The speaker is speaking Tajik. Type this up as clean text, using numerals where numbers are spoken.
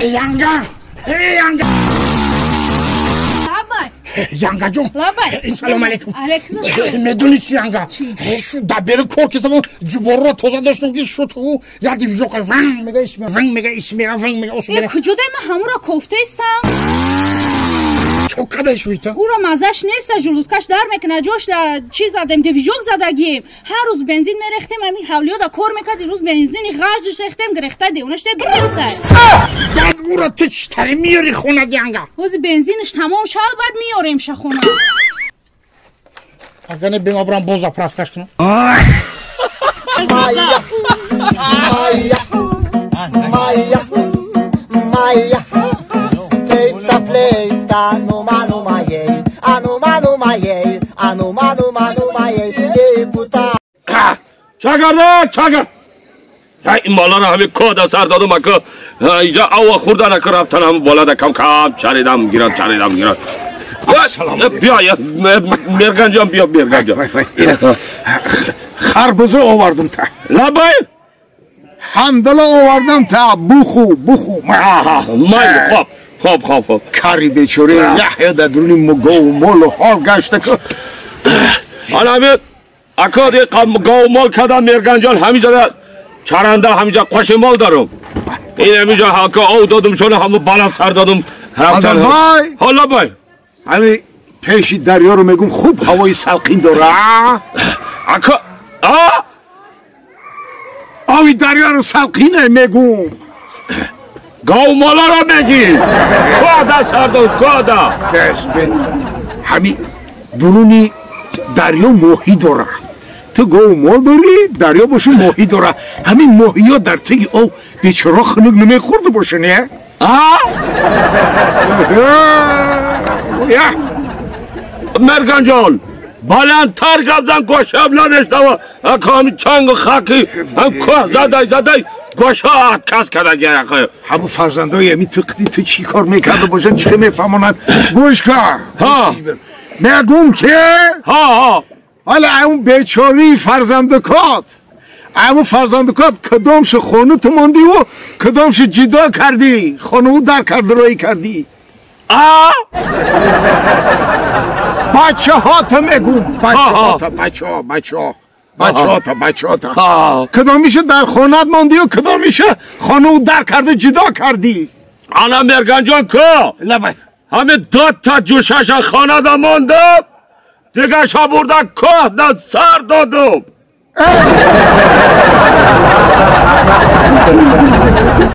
Янга! Янга! Янга ҷон, салом алейкум. Медонӣ чи, янга? Шу дабери кор кисам, ҷуборро тоза доштам, ки шуд як дивжоқа ванг мега, исмера ванг мега, исмера ванг мега, осмера. Куҷодай, ман ҳамуро кофтаистам. Чо кадай шуита? Уро маззаш неста, желудкаш дар мекунад. Ҷош чи задем? Движок задагим. Ҳар рӯз бензин мерехтем, ҳамин ҳавлиёда кор мекард. Ирӯз бензини ғаржиш рехтем, гирехта девонаште, бирехта. Баъд уро ту читаре миёри хона, янга? Ҳози бензиниш тамом шавад, баъд меёрем ша хона. Агар не, бема бурам, боз заправкаш кунам. Maya, Maya, Maya, Maya, Plesta, plesta, numa, numa, yey, anuma, numa, yey, anuma, numa, numa, yey, ekuta. Чагарда, чагар. این بالا را همه کاد سر دادم، اکا اینجا او خوردن، اکا رفتن همه بالا دا کم کم چریدم گیرد، چریدم گیرد. بیا مرگان جان، بیا مرگان جان. خربزه آوردم تا. لبای. هندله آوردم تا بخو بخو. مای خب خب خب خب. کاری بیچاره یحیی در درونی مگو و مال و حال گشته که. حالا همه اکا دیگه گاو مال کردم مرگان جان، همینجا چرنده، همینجا قش مال دارم. این همینجا اکا او دادم شونه همو بالا سر دادم. حالا بای. حالا بای. همین پیشی دریا رو میگم، خوب هوای سلقین داره. اکا آ آوی دریا رو سلقینه میگم. گاو مالا رو میگی؟ کادا سر کادا. بس بس، همین درونی دریا ماهی داره. تو گاو مال داری، دریا باشه ماهی داره. همین ماهی ها در طی آب بیچاره خنک نمیخورده باشه، نه؟ آه؟ مرگان جان، بلندتر گفتن، گوشم ننشتم. اکا همین چنگ و خاکی هم کوه زدای زدای گوشا کس کرده گیره. همون فرزندای همین تو قدی تو چی کار میکرده باشن، چه میفهمانند؟ گوش کن. ها. میگم که ها ها. حالا اون بیچاری فرزندکات، اون فرزندکات کدامش خونه تو ماندی و کدامش جدا کردی خونه او در کرد روی کردی؟ آ بچه ها تا میگم، بچه ها تا، بچه ها، بچه ها، بچه ها تا، بچه ها تا کدامیشه در خونت ماندی و کدامیشه خانه او در کرده جدا کردی؟ انا مرگان جان، که لبای. همه دو تا جوشش خانه دا ماندم، دیگه شا برده که در سر دادم.